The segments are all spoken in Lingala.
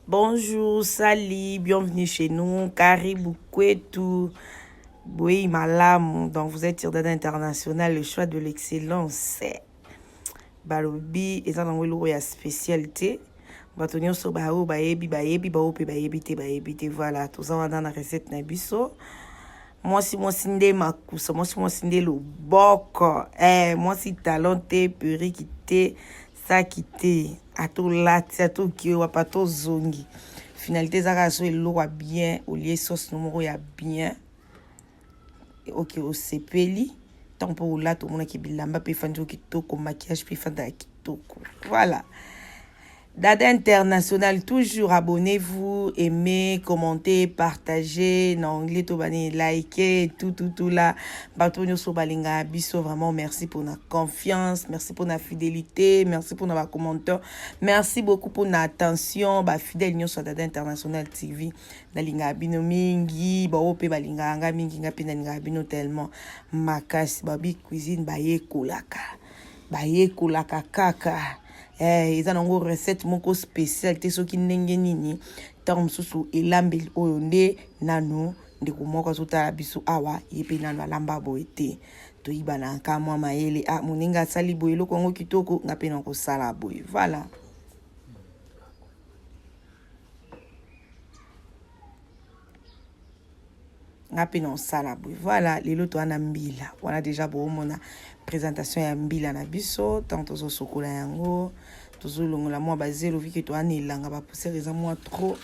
Bonjour, salut, bienvenue chez nous, karibu kwetu, boyi malamu. Donc vous êtes sur Dada International, le choix de l'excellence. Balobi eza nango eloko ya spécial te. Bato nyonso baoyo bayebi bayebi, baoyo mpe bayebi te bayebi te. Voilà, toza wana na recette na biso. Mwasi mwasi nde makusa, mwasi mwasi nde loboko. Eh, mwasi talon te, perruque te, saki te, ata olati ata okie wapi ata ozongi, finalité eza kaka so eloko ya bien, olie sauce no moko ya bien, oke osepeli. Ntango mpo olata omonaki bilamba mpe efandi yo kitoko, maquillage mpe efandaka kitoko. Voilà, Dada International, toujours abonnez-vous, aimez, commentez, partagez, na anglais to bani likez, tout tout tout là. Bato nyonso balinga biso, vraiment merci pour la confiance, merci pour la fidélité, merci pour na commentaire, merci beaucoup pour la attention, ba fidèle nyonso Dada International TV. Nalinga bino mingi, ba ope balinga nga mingi, nga pe nalinga bino tellement makasi, ba bi cuisine bayekolaka. Bayekolaka kaka. Eza nango recette moko spéciale te, soki ndenge nini ntango mosusu elambeli oyo nde nanu ndeko moko azotala biso awa, ye mpe nanu alamba boye te. Toyibanaka mwa mayele, ah, moninga asali boye eloko yango kitoko, nga mpe nakosala boye. Voilà, nga mpe naosala boye. Voilà, lelo toza na mbila wana, déjà boomona présentation ya mbila na biso. Ntango tozosokola yango, tozolongola mwa bazelo, vu que toza na elanga, bapoussière eza mwa trop,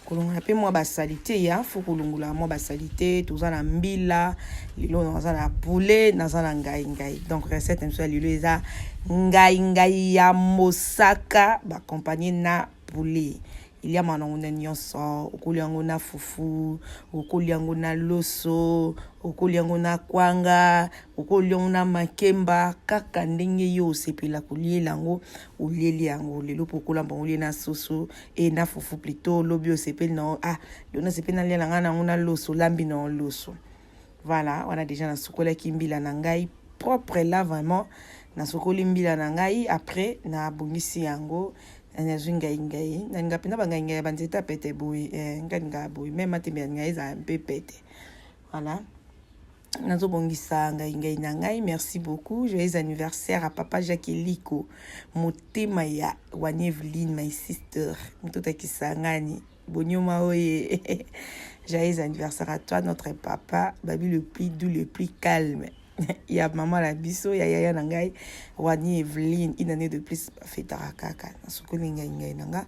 kolongola mpe mwa basaleté ya fo kolongola mwa basaleté. Toza na mbila lelo, naza na poulet, naza na ngai ngai. Donc recette na biso ya lelo eza ngai ngai ya mosaka baaccompagné na poulet. Eliama nango na nyonso, okolia yango na fufu, okolia yango na loso, okolia yango na kwanga, okolia yango na makemba, kaka ndenge yo osepela koliela yango, olieli yango. Lelo mpo okolamba olie na soso e na fufu plutôt, lobi osepeli na ah, lelo nasepeli nalia na ngai nango na loso, olambi na loso. Voilà, wana déjà nasukolaki mbila na ngai propre là, vraiment nasukoli mbila na ngai. Après nabongisi yango, nazwi ngai ngai, nalinga mpenza bangai ngai ya banzete ya pete boye, eh, ngai ngai boye même matembe ya ngai ezala mpe pete. Voilà, nazobongisa ngai ngai na ngai. Merci beaucoup, joyeux anniversaire à papa Jacques Eliko, motema ya Wani Eveline, my sister, moto takisangani bonyoma oye. Joyeux anniversaire à toi, notre papa babi, le plus doux, le plus calme ya mama na biso, ya yaya na ngai Wani Eveline. Une année de plus bafetaka kaka. Nasukoli ngai ngai na nga,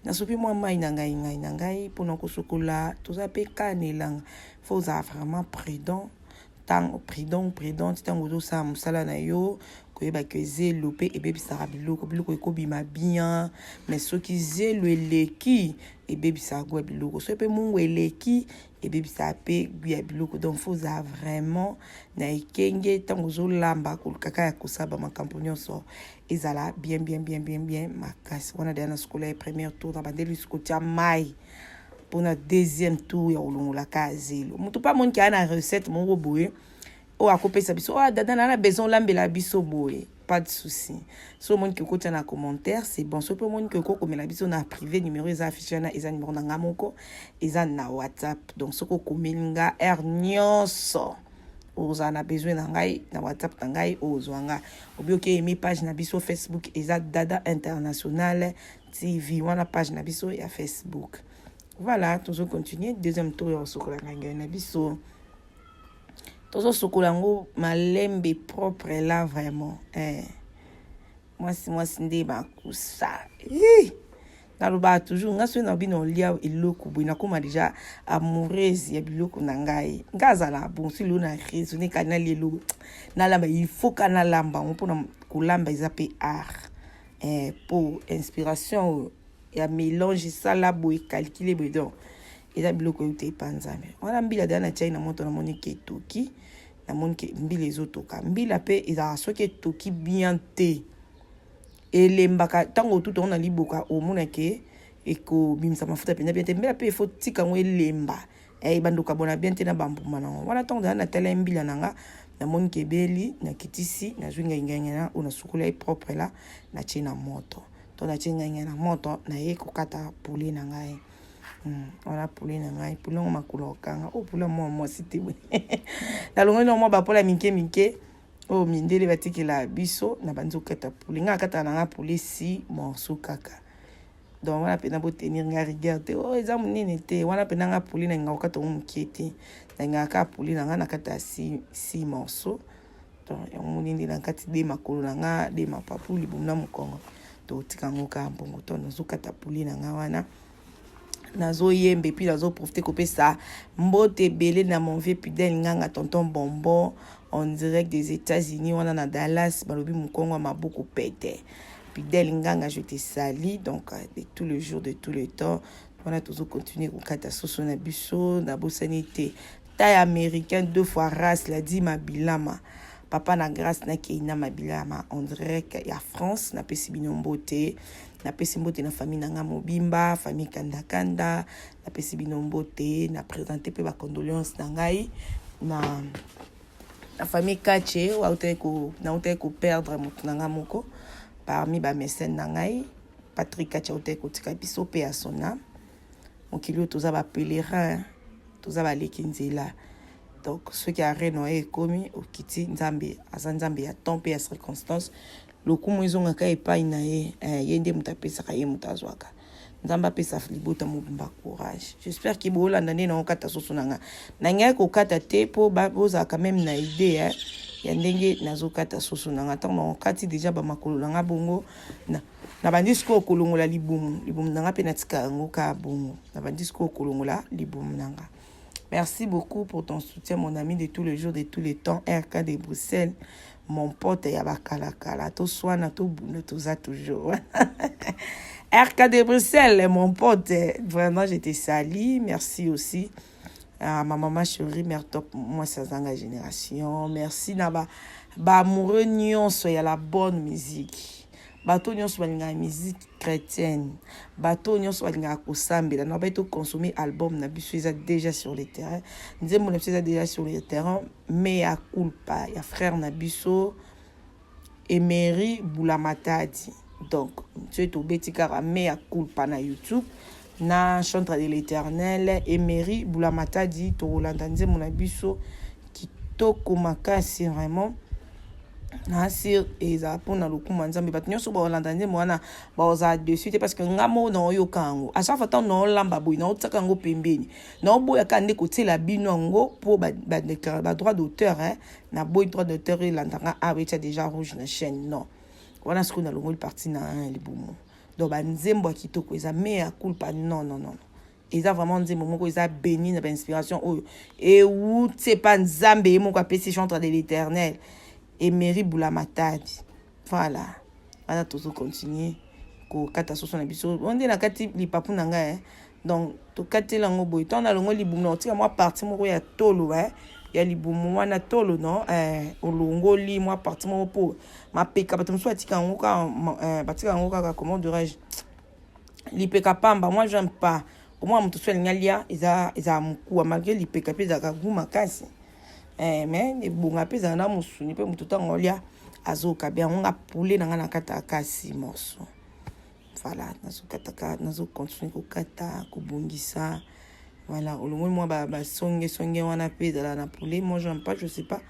nasupi mwa mai na ngai ngai na ngai mpona kosukola. Toza mpe ka na elanga, faut ozala vraiment prudent, ntango prudent, prudente ntango ozosala mosala na yo, koyeba ke zelo mpe ebebisaka biloko. Biloko ekobima bien, mais soki zelo eleki, ebebisaka goût ya biloko. Soki mpe mungu eleki, ebebisaka mpe goût ya biloko. Donc faut ozala vraiment na ekenge ntango ozolamba, kolukaka ya kosala bamakambo nyonso ezala bien bien bien bien bien makasi. Wana deya nasukola ye premier tour, na bandeli kotia mai mpona deuxième tour ya kolongolaka zelo. Moto mpe amoniki aya na recette moko boye oyo akopesa biso, oyo dada na na besoin olambela biso boye, pas de souci. So omoni ke okotia na commentaire, c'est bon. So mpe omoni ke okokomela biso na privé, numéro eza affiché wana, eza numéro na nga moko, eza na WhatsApp. Donc soki okomeli nga heure nyonso ozala na besoin na ngai na WhatsApp na ngai, ozwa nga. Obi oke aimer page na biso Facebook, eza Dada International TV, wana page na biso ya Facebook. Voilà, tozocontinue deuxième tour ya kosokola ngai ngai na biso. Tozosokola yango malembe, propre là vraiment, eh. Mwasi mwasi nde makusa. Nalobaka toujours, nga soki na bino olia eloko boye, nakóma déjà amoureuse ya biloko na ngai. Nga azala bon, soki lelo na raisonne kaka nalia eloko, nalamba, il faut ka nalamba yango. Mpona kolamba eza mpe art, eh, po inspiration oyo ya mélange esala boye, calcule boye. Donc eza biloko oyo te epa Nzambe. Wana mbila deya natiai na moto, namoni ke etoki, namoni ke mbila ezotoka. Mbila mpe ezalaka soki etoki bien te, elembaka. Ntango otuta yango na liboka, omona ke ekobimisa mafuta mpenza bien te. Mbila mpe efo tika yango elemba, ebandoka bona bien te na bambuma nango. Wana ntango deya natala mbila na nga, namoni ke ebeli, nakitisi, nazwi ngai ngai na oyo nasukoli ye propre la, natie na moto. To natie ngai na moto, naye kokata poulet na ngai. Wana poulet na ngai, poulet yango makolo okanga. Oyo poulet mwa mwasi te boye. Nalongoli na mwa bapola ya mike mike oyo mindele batikela biso na bandi kokata poulet. Ngai akataka na ngai poulet 6 morceau kaka. Donc wana mpena botenir ngai rigueur te, oyo eza monene te. Wana mpena ngai poulet na ngai kokata yango moke te, nalingaka kaka poulet na ngai na kati ya 6 morceau. Donc yango moni nde na kati de makolo na nga, de mapapu, libumu na mokongo, totika yango kaka mbongo. To nazokata poulet na nga wana, nazoyemba et puis nazoprofite kopesa mbote ebele na mon vieux Pidel Nganga, tonton Bonbon, en direct des États-Unis wana na Dallas. Balobi mokongo ya maboko pete. Pidel Nganga, je te salue donc de tous les jours, de tous les temps. Wana tozocontinue kokata soso na biso. Nabosani te taille américain deux fois race la di Mabilama, papa na Grâce nakei na Mabilama en direct ya France. Napesi bino mbote, napesi mbote na famille na nga mobimba, famille Kandakanda, napesi bino mbote. Na présente mpe bacondoléance na ngai na famille Kache nautaki koperdre moto na nga moko parmi bamécène na ngai. Patrick Kache autaki kotika biso mpe ya sona mokili oyo. Toza bapèlerin, toza baleki nzela. Donc soki arrêt na ye ekomi, okiti. Nzambe aza Nzambe ya temps mpe ya circonstance. Lokumu ezongaka epai na ye. Ye nde moto apesaka, ye moto azwaka. Nzambe apesa libota mobimba courage. J'espère ke boolanda nde naokata soso na nga. Na ngai kokata te mpo bozalaka même na idée ya ndenge nazokata soso na nga. Ntango nakokati déjà bamakolo na nga bongo, na bandi sikoyo kolongola libumu. Libumu na nga mpe natika yango kaka bongo. Na bandi sikoyo kolongola libumu na nga. Merci beaucoup pour ton soutien, mon ami de tous les jours, de tous les temps, RK de Bruxelles, mon pote ya bakalakala. Toswana, tobunda, toza toujours RK de Bruxelles, mon pote. Vraiment, je te salue. Merci aussi à ma maman chérie, mère top, moi sazanga génération. Merci na ba baamoureux nyonso ya la bonne musique, bato nyonso balingaka musique chrétienne, bato nyonso balingaka kosambela. Na bai toconsommer album na biso, eza déjà sur le terrain. Nzembo na biso eza déjà sur le terrain, mea culpa ya frère na biso Emery Bulamatadi. Donc soki tobeti kaka mea culpa na YouTube na Chantre de l'Éternel Emery Bulamatadi, tokolanda nzembo na biso kitoko makasi. Vraiment nasir ezala mpona lokumu ya Nzambe. Bato nyonso bakolanda nzembo wana bazala dessus te, parce que nga moko naoyoka yango à chaque fois. Ntango naolamba boye, naotiaka yango pembeni, naoboyaka nde kotiela bino yango mpo badroit d'auteur. Naboyi droit d'auteur elandanga awa, etia déjà rouge na chaîne. Non, wana sikoyo nalongoli partie na libumu. Donc banzembo ya kitoko eza mea culpa. Non, non, non, eza vraiment nzembo moko eza béni na bainspiration oyo ewuti epa Nzambe ye moko apesi Chantre de l'Éternel Emery Bulamatadi. Voilà, wana tozocontinue kokata soso na biso. Nde na kati lipapu na ngai, donc tokateli yango boye. Ntango nalongo libumu, na kotika mwa partie moko ya tolo, ya libumu wana, tolo no olongoli mwa partie moko mpo mapeka. Bato mosusu batika yango kaka, batika yango kaka, comment dirais-je, lipeka pamba. Moi, j'aime pas. Omwana moto so alingi alia, eza mokuwa, malgré lipeka mpe ezalaka goût makasi, mais ebonga mpe ezala na mosuni mpe moto ntango olia azoka be yango. Nga poulet na nga na kati ya kasi morceau. Voilà, nazokataka, nazocontinue kokata, kobongisa. Voilà, olongoli mwa basongesonge wana mpe ezala na poulet. Moi, j'aime pas, je sais pas,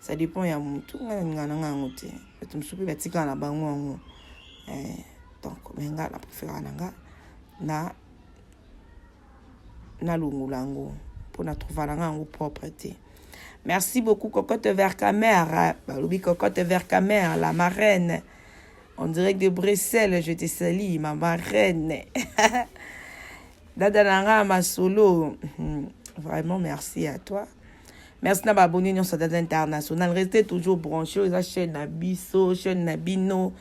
ça dépend ya motu. Ngai nalinga na nga yango te. Bato mosusu mpe batikala na bango yango. Donc mais nga na préféraka na nga na nalongola yango mpo na trouva na nga yango propre te. Merci beaucoup, Cocotte Vercamer. Balobi Cocotte Vercamer, la marraine, en direct de Bruxelles, je te salue, ma marraine, dada na nga masolo. Vraiment, merci à toi. Merci na baabonné nyonso Dada International. Restez toujours branché. Eza chaîne na biso, chaîne na bino.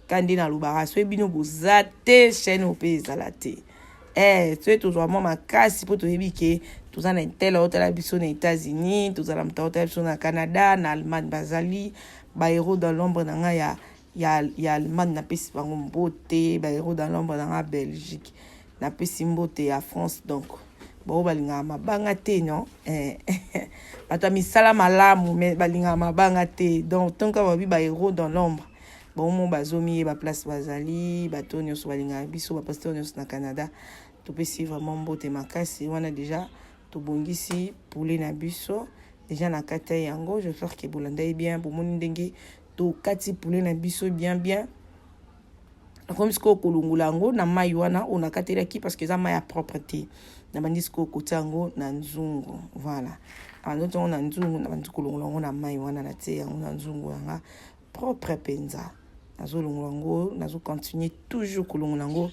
Kandi nalobaka, soki bino boza te, chaîne oyo mpe ezala te. Soki tozwa mwa makasi mpo toyebi ke toza na intel aotala biso na États-Unis, tozala moto aotala biso na Canada, na Allemagne, bazali bahéros dans l'ombre na ngai ya Allemagne, napesi bango mbote. Bahéros dans l'ombre na ngai Belgique, napesi mbote. Ya France, donc bao balingaka mabanga te, non, bato ya misala malamu, mais balingaka mabanga te. Donc tonka babi bahéros dans l'ombre. Bango moko bazomiyeba place bazali, bato nyonso balingaka biso, bapasteur nyonso na Canada, topesi vraiment mbote makasi. Wana deja tobongisi poulet na biso deja na kati ya yango. J'espère que bolandai bien, bomoni ndenge tokati poulet na biso bien bien. Nakomi sikoyo kolongola yango na mai wana oyo nakatelaki, parce que eza mai ya propre te. Nabandi sikoyo kotia yango na nzungu. Voilà, nabandi yango na nzungu, nabandi kolongola yango na mai wana, natie yango na nzungu yanga propre mpenza. Nazolongola yango, nazocontinue toujours kolongola yango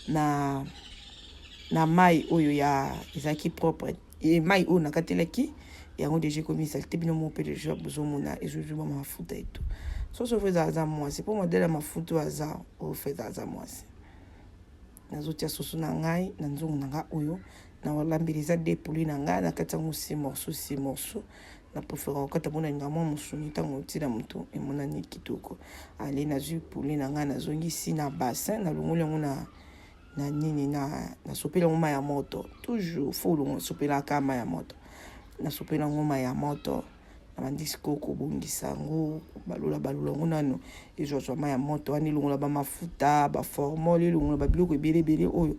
na mai oyo ya ezalaki propre. E mai oyo nakatelaki yango deja ekomi saleté. Bino moko mpe deja bozomona, ezozwa mafuta eto. Soso faut ezala aza mwasi, mpo modele ya mafuta oyo aza oyo, faut ezala aza mwasi. Nazotia soso na ngai na nzungu na ngai oyo nalambeli. Eza deux poulet na ngai na kati yango, six morceau, six morceau. Na préférer kokata mpona linga mwa mosuni. Ntango otina moto, emonani kitoko. Ale, nazwi poulet na ngai, nazongisi na bassin, nalongoli yango na nini, na nasopeli yango mai ya moto. Toujours faut olongo, sopelaka mai ya moto. Nasopeli yango mai ya moto, nabandi sikoyo kobongisa yango, balola balola yango nano, ezwazwa mai ya moto wana, elongola bamafuta, baformol, elongola babiloko ebele ebele oyo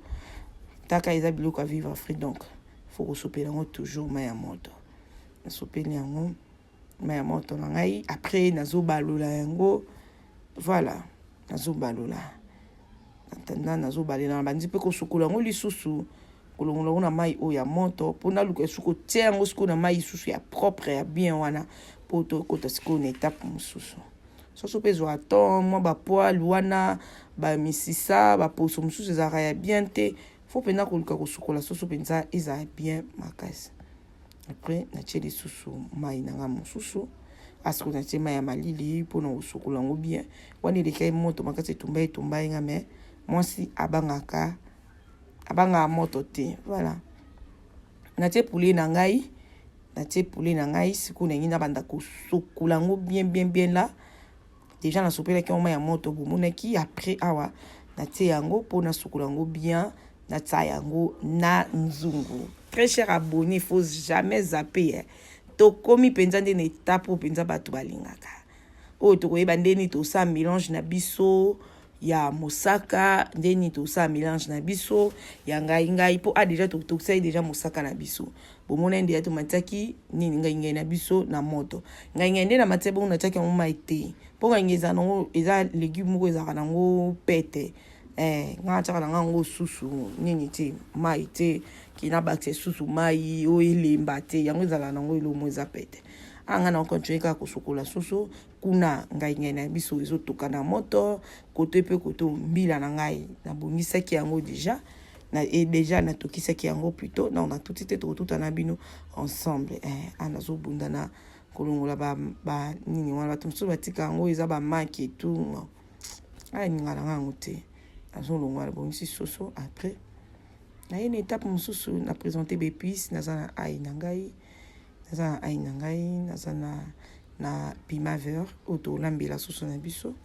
taka eza biloko ya vivre frit. Donc faut kosopela yango toujours mai ya moto. Nasopeli yango mai ya moto na ngai, après nazobalola yango. Voilà, nazobalola natanda, nazobalela, na bandi mpe kosukola yango lisusu, kolongola yango na mai oyo ya moto, mpo naluka esu kotia yango sikoyo na mai lisusu ya propre, ya bien wana, mpo tokota sikoyo na étape mosusu. Soso mpe ezwaka temps, mwa bapoils wana, bamisisa, baposo mosusu ezalaka ya bien te. Faut mpenza koluka kosukola soso mpenza, ezala bien makasi. Après natie lisusu mai na nga mosusu. Asiko natie mai ya malili mpona kosukola yango bien. Wana elekai moto makasi, etumba etumba ye nga, mais mwasi abangaka, abangaka moto te. Voilà, natie poulet na ngai, natie poulet na ngai. Sikoyo nangi nabanda kosukola yango bien bien bien. La déjà nasopelaki yango mai ya moto, bomonaki. Après awa natie yango mpo nasukola yango bien, natia yango na nzungu. Très cher abonné, faut jamais zapper, eh. Tokomi mpenza nde na étape oyo mpenza bato balingaka, oyo tokoyeba ndeni tosala mélange na biso ya mosaka, ndeni tosala mélange na biso ya ngai ngai, mpo a déjà tokisaki déjà mosaka na biso. Bomona nde ya tomatiaki nini, ngai ngai na biso na moto. Ngai ngai nde na matia bongo, natiaki yango mai te, mpo ngai ngai eza nango, eza légume moko ezalaka nango pete. Ngai natiaka na ngai yango susu nini te, mai te, kina bakisa susu mai oyo elemba te. Yango ezalaka nango elomo, eza pete. A ngai na continue kaka kosukola soso kuna. Ngai ngai na biso ezotoka na moto koto mpe koto. Mbila na ngai nabongisaki yango déjà na, e déjà natokisaki yango plutôt. Non, natuti te, tokotuta na bino ensemble. A nazobunda na kolongola ba nini wana. Bato mosusu batika yango eza bamaki etu, aninga na nga yango te. Nazolongola, nabongisi soso. Après naye na étape mosusu, na présente baépice. Naza na ail na ngai, naza na ail na ngai, naza na piment vert oyo tolambela soso na biso.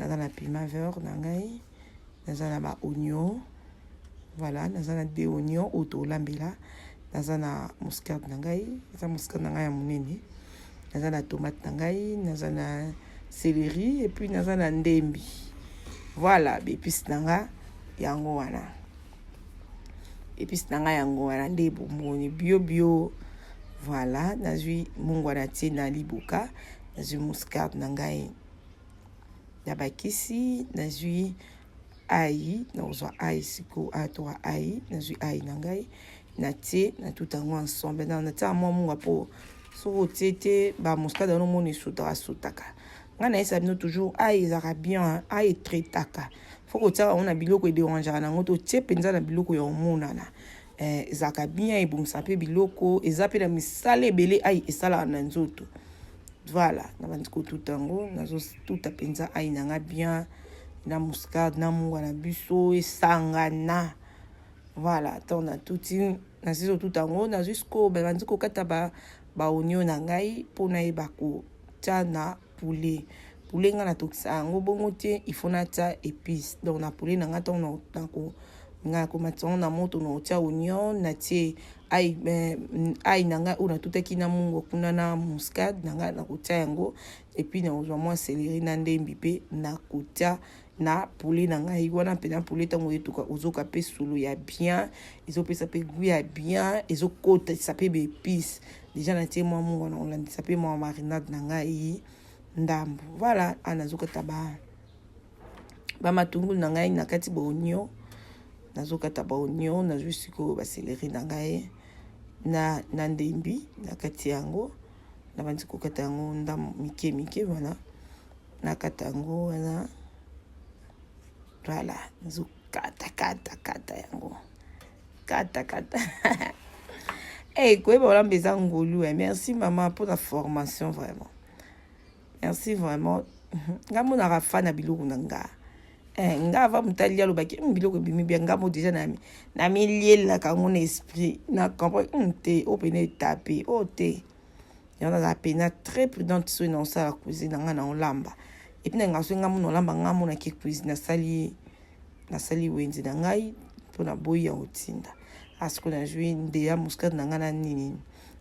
Naza na piment vert na ngai, naza na baoignon. Voilà, naza na deux oignon oyo tolambela. Naza na muscade na ngai, eza muscade na ngai ya monene. Naza na tomate na ngai, naza na céleri et puis naza na ndembi. Voilà, baépice na nga yango wana, épice na ngai yango wana nde bomoni bio bio. Voilà, nazwi mungwa, natie na liboka, nazwi muscade na ngai na bakisi, nazwi ail, nakozwa ail sikoyo, atoka ail. Nazwi ail na ngai, natie, natuta yango ensemble. Natia mwa mungwa, mpo soki otie te, bamuscade wana omoni esutaka sutaka. Ngai nayesa bino toujours, ail ezalaka bien, ail etraitaka. Faut kotiaka yango na biloko, edérangeaka nango to tie mpenza na biloko ya omonana. Ezalaka bien, ebongisa mpe biloko, eza mpe na misala ebele ail esalaka na nzoto. Voilà, nabandi kotuta yango, nazotuta mpenza ail na nga bien na muscade na mungwa na biso, esangana. Voilà, ntango natuti, nasi kotuta yango, nazwi sikoyo, bandi kokata baoignon na ngai mpo nayeba kotia na poulet. Poulet ngai natokisa yango bongo te, il faut natia épice. Donc na poulet na ngai, ntango nako Ngai nakomatisa yango na moto, na otia oignon, natie ail, ail na ngai oyo natutaki na mungwa kuna na muscade na ngai, nakotia yango. Et puis nakozwa mwa céleri na ndembi mpe nakotia na poulet na ngai wana. Mpena poulet, ntango oyetuka, ozoka mpe solo ya bien, ezopesa mpe goût ya bien, ezokotisa mpe baépices. Déjà natie mwa mungwa, na kolandisa mpe mwa marinade na ngai ndambo. Voilà, a nazokata ba bamatungulu na ngai na kati, baoignon, nazokata baoignon. Nazwi sikoyo bacéleri na ngai na ndembi na kati yango, nabandi kokata yango ndambo mike mike. Wana nakata yango wana, voilà, nazokata kata kata yango, kata kata. Hey, koyeba kolamba eza ngolu. Merci mama mpona formation, vraiment merci. Vraiment nga monaka fa na biloko na nga. Nga ava moto alia, alobaki biloko ebimi bien. Nga mo déjà namilielaka yango na esprit, na comprendre te oyo pene etape oyo te. Yango nazala pena très prudente soki na osala cuisine na ngai, na olamba. Et puis na nga soki nga mona olamba, nga monaki cuisine, nasali wenze na ngai mpona boyi ya kotinda. Asiko nazwi ndeya muscade na ngai na nini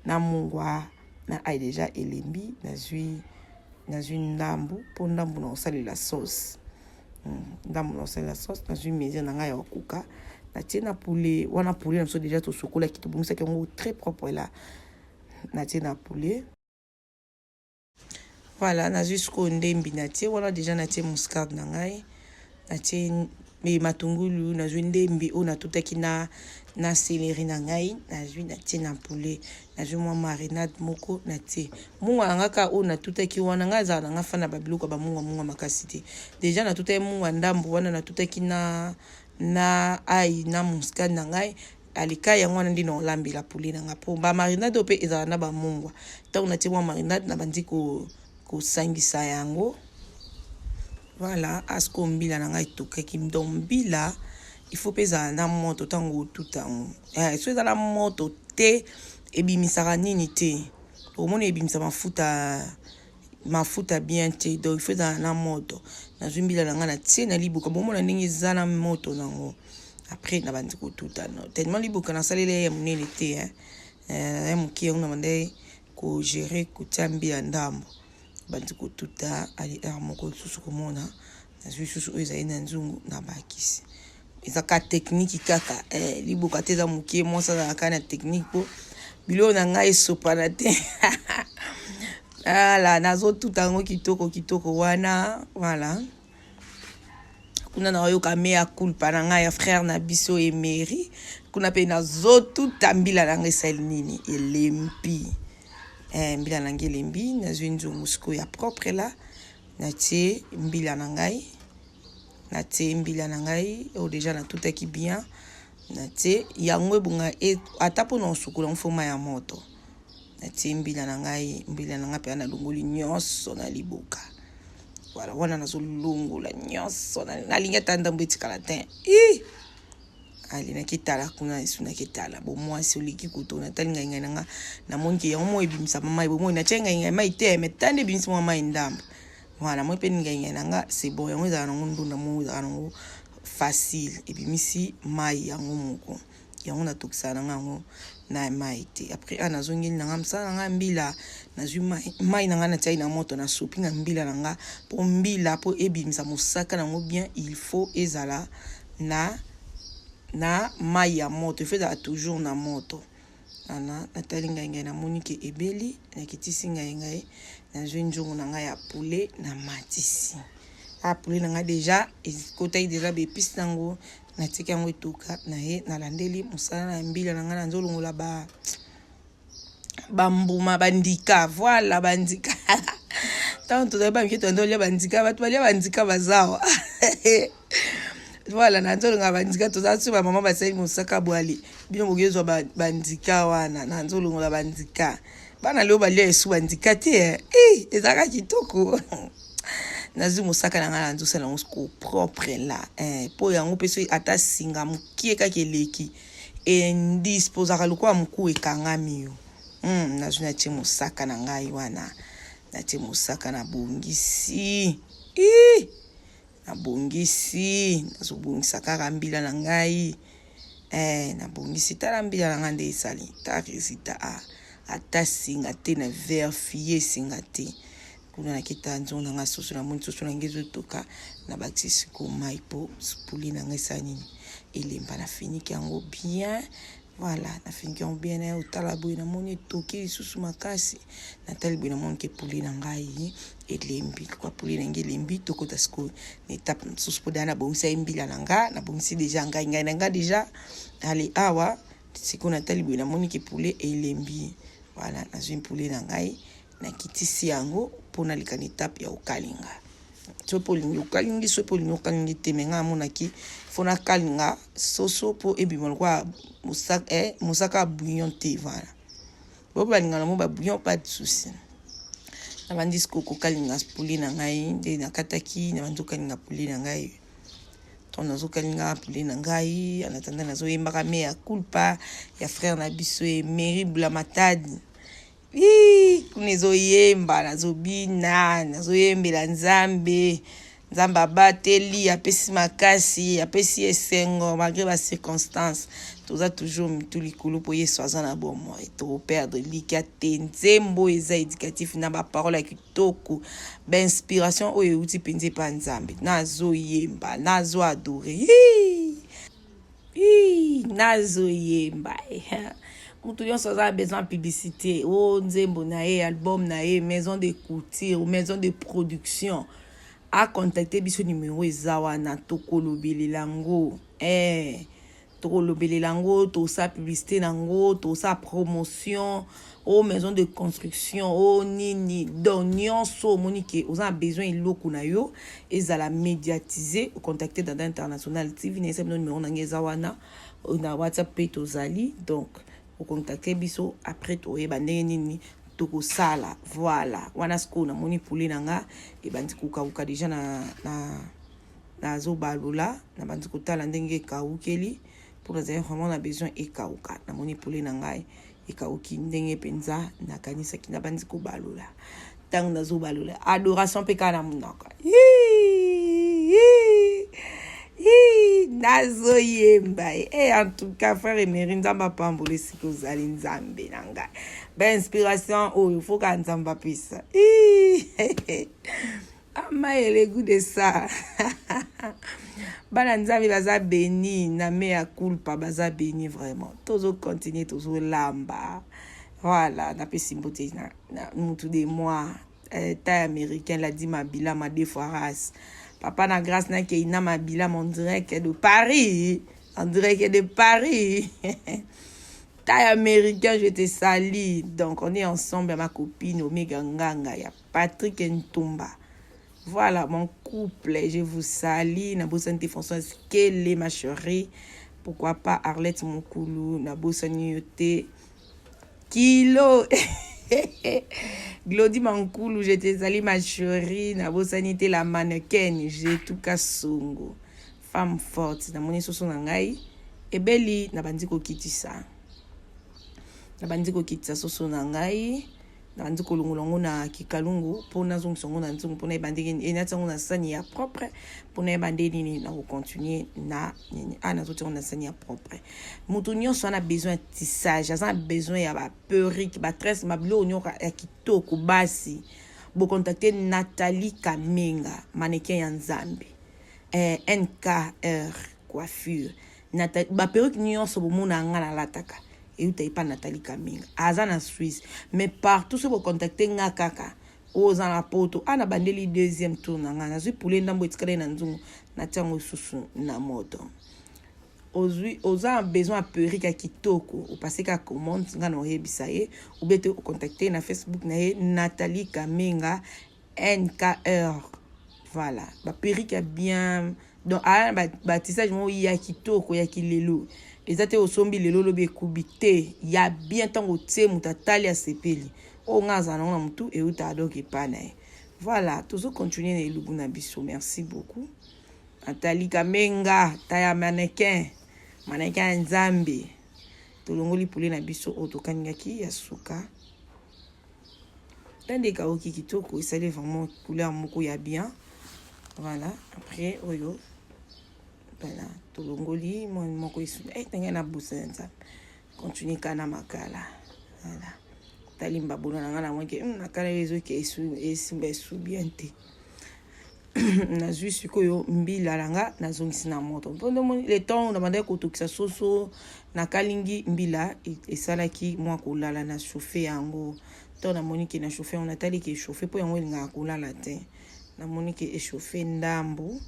na mungwa na ail, déjà elembi. Nazwi ndambu mpo ndambu na kosalela sauce, ndambu na kosalela sauce. Nazwi mesure na ngai ya kokuka, natie na poulet wana. Poulet na biso déjà tosokolaki, tobongisaki yango très propre la. Natie na poulet, voilà. Nazwi sikoyo ndembi, natie wana. Déjà natie muscade na ngai, natie matungulu, nazwi ndembi oyo natutaki na céleri na ngai, nazwi, natie na poulet. Nazwi mwa marinade moko, natie mungwa na nga kaka oyo natutaki wana. Ngai azala na nga fa na babiloko ya bamungwa mungwa makasi te. Déjà natutaki mungwa ndambu wana, natutaki na ail na muscade na ngai. Alika yango wana nde na olambela poulet na nga, mpo bamarinade oyo mpe ezala na bamungwa. Ntango natie mwa marinade, nabandi kosangisa yango, voilà. Asko mbila na ngai etokaki. Donc mbila, il faut mpe ezala na moto ntango otuta yango. So eza na moto te, ebimisaka nini te, omoni, ebimisa mafuta, mafuta bien te. Donc il faut ezala na moto. Nazwi mbila na ngai, natie na libuka, bomona ndenge eza na moto nango. Après nabandi kotuta. No tellement libuka nasaleli ya monene te, ya moke yango nabandi kogérer, kotia mbila ndambo, bandi kotuta. Ali heure moko lisusu komona, nazwi lisusu oyo ezali na nzungu, nabakisi. Eza ka technique kaka, liboka te, eza moke. Mwasi azalaka na technique mpo biloko na ngai esopana te. Ala nazotuta yango kitoko kitoko wana, voilà. Kuna naoyoka mea culpa na ngai ya frère na biso Emery. Kuna mpe nazotuta mbila na ngai, esali nini, elembi. Mbila na ngai elembi. Nazwi nzungu sikoyo ya propre la, natie mbila na ngai, natie mbila na ngai oyo déjà natutaki bien, natie yango. Ebonga ata mpona kosukola yango, foma ya moto. Natie mbila na ngai, mbila na ngai mpenza nalongoli nyonso na liboka. Voilà, wana nazolongola nyonso, nalingi ata ndambo etikala te. Ali naketala kuna esu, naketala bomwasi oleki koto. Natali ngai ngai na nga, namoni ke yango moko ebimisa mai. Bomoi natie ngai ngai mai te, mais tande ebimisi mwa mai ndambo. Voilà, moi mpe ngai ngai na nga, c'est bon. Yango ezala nango ndunda moko, ezala nango facile, ebimisi mai yango moko. Yango natokisaka na nga yango na mai te. Après a nazongeli na nga mosala na nga mbila. Nazwi mai na nga, natiaki na moto, nasopi na mbila na nga, mpo mbila, mpo ebimisa mosaka nango bien, il faut ezala na mai ya moto, il faut ezala toujours na moto. Ana natali ngai ngai, namoni ke ebeli, nakitisi ngai ngai, nazwi nzungu na ngai ya poulet, namatisi a poulet na ngai. Déjà ekotaki déjà baépices nango, natiki yango etoka na ye. Nalandeli mosala na mbila na ngai, nazolongola ba bambuma, bandika. Voilà, bandika. Ntango tozali bamike, toyanda kolia bandika. Bato balia bandika bazawa. Voilà, nazolonga bandika. Toza so bamama basali mosaka bwali, bino boki ozwa bandika wana. Nazolongola bandika. Bana leo balia esu bandika te, eh, ezalaka kitoko. Nazwi mosaka na ngai, nazosala yango siko propre la, mpo yango mpe soki ata singa mokie kaka eleki, indisposaka lokola moku ekangami yo. Nazwi, natie mosaka na ngai wana, natie mosaka, nabongisi, nabongisi, nazobongisa kaka mbila na ngai. Eh, nabongisi tala mbila na ngai nde esali ta résultat a ah, ata singa te na verifie singa te kuna nakita nzongo na ngai soso namoni soso na ngai ezotoka nabakisi sikoyo mai mpo poulet na ngai esala nini elemba nafiniki yango bien. Voilà, nafiniki yango bien naye otala boye namoni etoki lisusu makasi natali boye namoni ke poulet na ngai elembi kwa poulet na ngai elembi tokota sikoyo na etape mosusu mpo daya nabongisa ye mbila na nga nabongisi deja ngai ngai na nga deja ale awa sikoyo natali boye namoni ke poulet elembi. Voilà, nazwi poulet na ngai nakitisi yango mpo naleka na etape ya kokalinga. Soki mpe olingi okalingi, soki mpe olingi okalingi te, me ngai namonaki fo nakalinga soso mpo ebima lokola mosaka, eh, mosaka ya bouillon te. Voilà, bo balinga nango ba bouillon, pas de souci. Nabandi sikoyo kokalinga poulet na ngai nde nakataki, nabandi kokalinga poulet na ngai. Ntango nazokalinga poulet na ngai, en attendant nazoyembaka mea culpa ya frère na biso Emery Bulamatadi. Kuna ezoyemba, nazobina, nazoyembela Nzambe. Nzambe abateli, apesi makasi, apesi esengo malgré ba circonstances. Toza toujours mitu likolo mpo Yesu aza na bomoi. Tokoperdre elikya te. Nzembo eza éducatif na ba parole ya kitoko, ba inspiration oyo euti mpenza epa Nzambe. Nazoyemba, nazo adorer. Nazoyemba. Moto nyonso aza na besoin ya publicité o nzembo na ye, album na ye, maison de couture ou maison de production, acontacte biso, numero eza wana, tokolobelela yango eh, tokolobelela yango, tosala publicité nango, tosala promotion o maison de construction o nini. Donc nyonso omoni ke oza na besoin eloko na yo ezala médiatisé, ocontacte Dada International TV. Nayesa bino numero na ngai eza wana na WhatsApp mpe tozali. Donc ocontacte biso, après toyeba ndenge nini tokosala. Voilà, wana sikoyo namoni poulet na nga ebandi kokauka deja na nazobalola, nabandi kotala ndenge ekawukeli mpo nazali vraiment na besoin ekauka. Namoni poulet na ngai ekauki ndenge mpenza nakanisaki. Nabandi kobalola. Ntango nazobalola, adoration mpe kaka na monoko, nazoyemba. E, en tout cas, frère Emery, Nzambe apambola esika ozali. Nzambe na ngai, bainspiration oyo foka Nzambe apesa amayele goût de ça. Bana Nzambe baza béni na mea culpa, baza béni vraiment. Tozocontinue, tozolamba. Voilà, napesi mbote na mutu de moi, taille américain, Ladi Mabila, deux fois race, papa na grâce, nakei na Mabila en direct de Paris, en direct de Paris. Taille américain, je te salue. Donc on est ensemble, ma copine Omega Nganga ya Patrick Ntumba. Voilà mon couple, je vous salue. Nabosani te Françoise Kele, ma chérie. Pourquoi pas Arlette Mokulu, nabosani yo te. Kilo Glody Mankulu, je te salue, ma chérie. Nabosani te la mannequin, Jetuka Songo, femme forte. Namoni soso na ngai ebeli, nabandi kokitisa, nabandi kokitisa soso na ngai, nabandi kolongola yango na kikalungu mpo nazongisa yango na nzungu mpo nayeba ndenge enati yango na sani ya propre, mpo nayeba nde nini na kocontinue na nini. A nazotia yango na sani ya propre. Moto nyonso ana besoin ya tissage, aza na besoin ya baperruque, batresse, babiloko nyonso ya kitoko, basi bocontacte Nathalie Kamenga, mannequin ya Nzambe, nkr coiffure. Baperruque nyonso bomona nga nalataka euta epa Nathalie Kamenga, aza na Suisse, mais partout so bocontacte nga kaka oyo oza na Poto. A na bandeli deuxième tour na ngai, nazwi poulet ndambo etikali na nzungu, natia yango lisusu na moto. Ozwi, oza na besoin ya perruque ya kitoko, opase ka commande, ngai na oyebisa ye obe te ocontacte na Facebook na ye, Nathalie Kamenga nkr. Voilà, baperruque ya bien. Donc aya na batissage moko ya kitoko ya kilelo, eza te osombi lelo olobi ekubi te, ya bien. Ntango otie, moto atali asepeli. Oyo ngai azala nango na motu eutaka donc epai na ye. Voilà, tozocontinue na elubu na biso. Merci beaucoup Nathalie Kamenga, taya mannequin, mannequin ya Nzambe. Tolongoli poulet na biso oyo tokaningaki ya suka. Tande ekauki kitoko, esali vraiment couleur moko ya bien. Voilà, après oyo Voilà, tolongoli mwa moko esu eh, ndenge na busa ya Nzambe. Continue kaka na makala. Voilà. Tali mbabula na ngai na mwa ke makala oyo ezoke esimba esu bien te. Nazwi sikoyo mbila na nga, nazongisi na moto. Mpo ndomoni le temps na bandaki kotokisa soso, nakalingi mbila esalaki mwa kolala na chauffe yango. To namoni ke na chauffe yango, natali ke chauffe mpo yango elingaka kolala te. Namoni ke echauffe ndambu.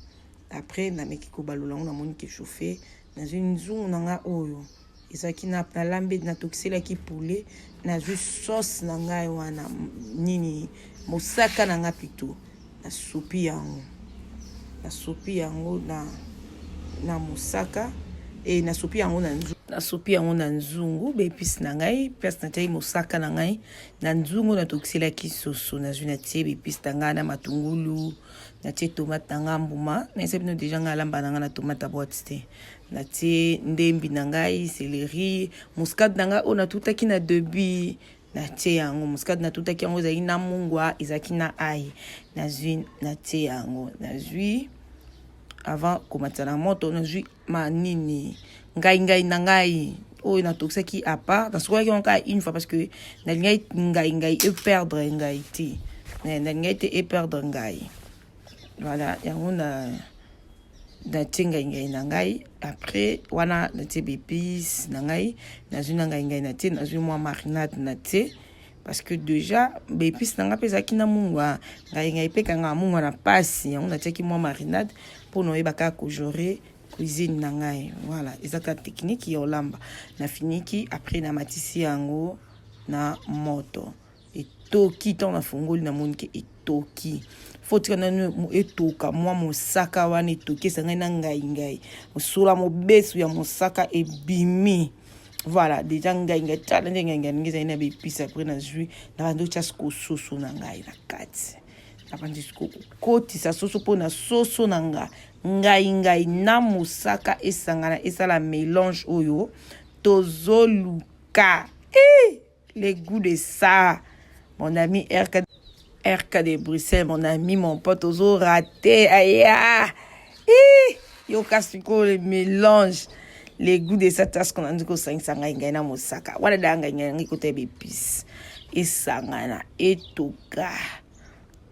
Après nameki kobalola yango, namoni ke chauffe. Nazwi nzungu na nga oyo ezalaki na nalambi, natokiselaki poulet, nazwi sauce na ngai wana nini mosaka na nga plutôt, nasopi yango, nasopi yango na mosaka e nasopi yango na nzungu, nasopi yango na nzungu ba épice na ngai place natiaki mosaka na ngai na nzungu natokiselaki soso. Nazwi natie ba épice na ngai na matungulu, natie tomate na ngai mbuma. Nayesa bino déjà ngai alamba na ngai na tomate ya boîte te. Natie ndembi na ngai, céleri, muscade na ngai oyo natutaki na début, natie yango. Muscade natutaki yango ezalaki na mungwa, ezalaki na ail. Nazwi natie yango, nazwi avant komatisa na moto, nazwi manini ngai ngai na ngai oyo natokisaki à part. Nasukolaki yango kaka une fois parce que nalingaki ngai ngai eperdre ngai te, nalingaki te eperdre ngai. Voilà, yango na natie ngai ngai na ngai. Après wana natie ba épice na ngai, nazwi na ngai ngai natie, nazwi mwa marinade natie parce que déjà ba épice na ngai mpe ezalaki na mungwa. Ngai ngai mpe kangaka mungwa na pasi, yango natiaki mwa marinade mpona oyeba kaka kogérer cuisine na ngai. Voilà, eza kaka technique ya olamba. Nafiniki, après namatisi yango na moto, etoki. Ntango nafungoli, namoni ke etoki. Faut tika nanu etoka mwa mosaka wana etoki, esangani na ngai ngai, mosola mobesu ya mosaka ebimi. Voilà, déjà ngai ngai, tala nde ngai ngai ndenge ezali na ba épice. Après nazwi na bandi otya siko soso na ngai na kati. Nabandi siko kokotisa soso mpona soso na nga ngai ngai na mosaka esangana, esala mélange oyo tozoluka. Eh, le goût de ça, mon ami RK, RK de Bruxelles, mon ami, mon pote, ozo raté aya. Eh, yoka sikoyo le mélange, le goût de ça. Taske nandi kosangisa ngai ngai na mosaka wana da ngai ngai ngai kota ba épice esangana, etoka.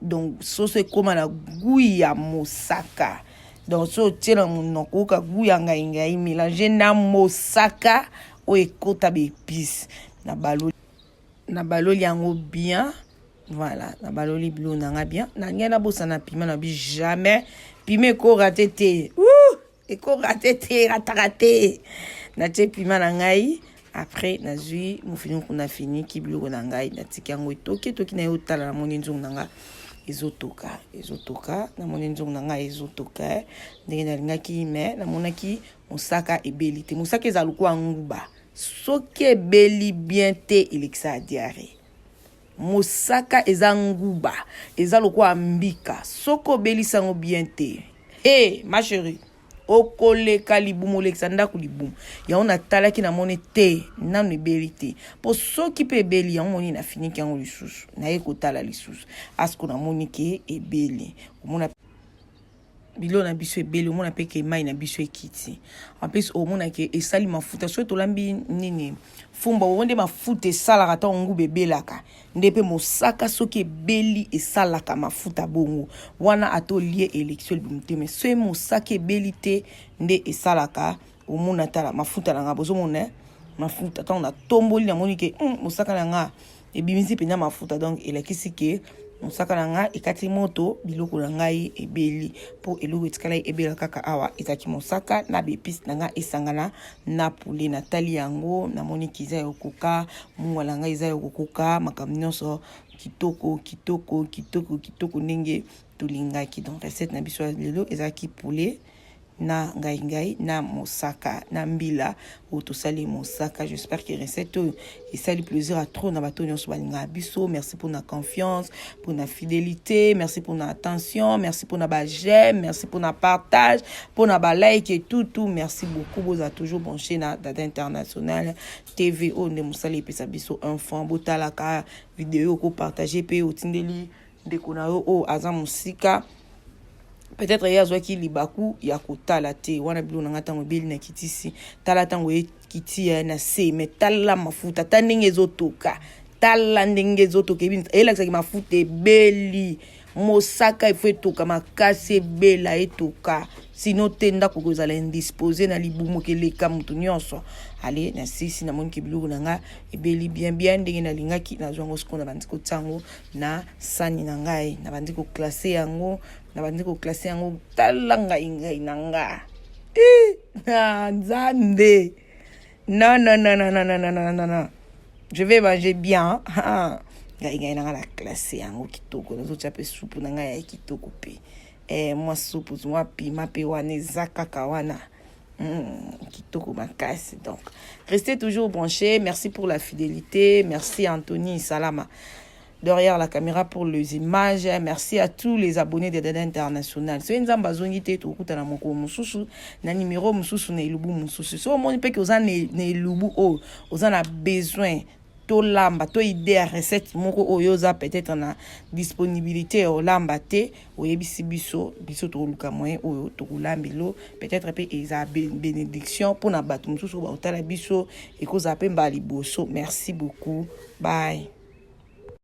Donc soso ekóma na goût ya mosaka. Donc so otie na monoko, oyoka goût ya ngai ngai mélange na mosaka oyo ekota ba épice. Na baloli yango bien. Voilà, na baloli bilo na nga bien. Na ngai nabosana piment na bi jamais piment ekorater te, ekorater te, erataka te. Natie piment na ngai. Après nazwi mofinuku, nafiniki biloko na ngai, natiki yango etoki. Etoki na ye otala, namoni nzungu na nga ezotoka, ezotoka. Namoni nzungu na ngai ezotoka ndenge nalingaki, mais namonaki mosaka ebeli te. Mosaka eza lokola nguba, soki ebeli bien te elekisaka diarrhée. Mosaka eza nguba, eza lokola mbika, soki obelisi yango bien te, he ma chérie, okoleka libumu, olekisa ndako libumu. Yango natalaki, namoni te nanu ebeli te, mpo soki mpe ebeli yango moni nafiniki yango lisusu. Naye kotala lisusu asko, namoni ke ebeli. Omona bilo na biso ebeli, omona mpe ke mai na biso ekiti. En plus omona ke esali mafuta. Soki tolambi nini, fumba oyo nde mafuta esalaka ntango nguba ebelaka, nde mpe mosaka soki ebeli esalaka mafuta bongo wana. Ata olie, elekisi libumu te, mais soki mosaka ebeli te nde esalaka. Omona, tala mafuta na nga, bozomona mafuta. Ntango natomboli, namoni ke mosaka na nga ebimisi mpenza mafuta. Donc elakisi ke mosaka na nga ekati moto, biloko na ngai ebeli, mpo eloko etikalaki ebela kaka awa ezalaki mosaka na ba épice na ngai esangana na poulet. Natali yango, namoni kiza ya kokoka, mungwa na ngai eza ya kokoka, makambo nyonso kitoko kitoko kitoko kitoko ndenge tolingaki. Donc recette na biso ya lelo ezalaki poulet na ngai ngai na mosaka na mbila oyo tosali mosaka. J'espère que recette oyo esali plaisir à trop na bato nyonso balingaka biso. Merci mpona confiance, mpona fidélité, merci mpona attention, merci mpona ba j'aime, merci mpona partage, mpona ba like et tout tout. Merci beaucoup. Bozala toujours branché na Dada International TV. Oyo nde mosala epesa biso un fond. Botalaka video, okopartage mpe otindeli ndeko na yo oyo aza mosika. Peut-être ye azwaki libaku ya kotala te. Wana biloko na ngai ntango ebeli na kitisi, tala ntango ekiti ya na se, me tala mafuta, ta ndenge ezotoka, tala ndenge ezotoka, elakisaki mafuta ebeli mosaka. Ifo etoka makasi, ebela, etoka, sino te ndako kozala indisposé na libumu keleka motu nyonso. Ale nasisi, namoniki biloko na ngai ebeli bien bien ndenge nalingaki. Nazwa yango sikoyo, nabandi kotia yango na sani na ngai, nabandi koclasser yango, nabandi koclasser yango. Tala ngai, ngai na nga na Nzambe. Non, non, non, non, non, non, non, non, non, non, je vais manger bien. Ngai, ngai na nga, na classe yango kitoko. Nazotia mpe supu na ngai ya kitoko mpe mwa supu, mwa pima mpe wana eza kaka wana. Kitoko makasi. Donc restez toujours branchés. Merci pour la fidélité. Merci Anthony Salama derrière la caméra pour les images. Merci à tous les abonnés de Dada International. Soki Nzambe azongi te, tokutana mokolo mosusu na numéro mosusu, na elubu mosusu. So omoni mpe oza na elubu oyo oza na besoin tolamba, to idée ya recette moko oyo oza peut-être na disponibilité ya olamba te, oyebisi biso, biso tokoluka moyen oyo tokolambelo. Peut-être mpe eza bénédiction mpona bato mosusu oyo baotala biso, ekozala mpe mbala liboso. Merci beaucoup, bye.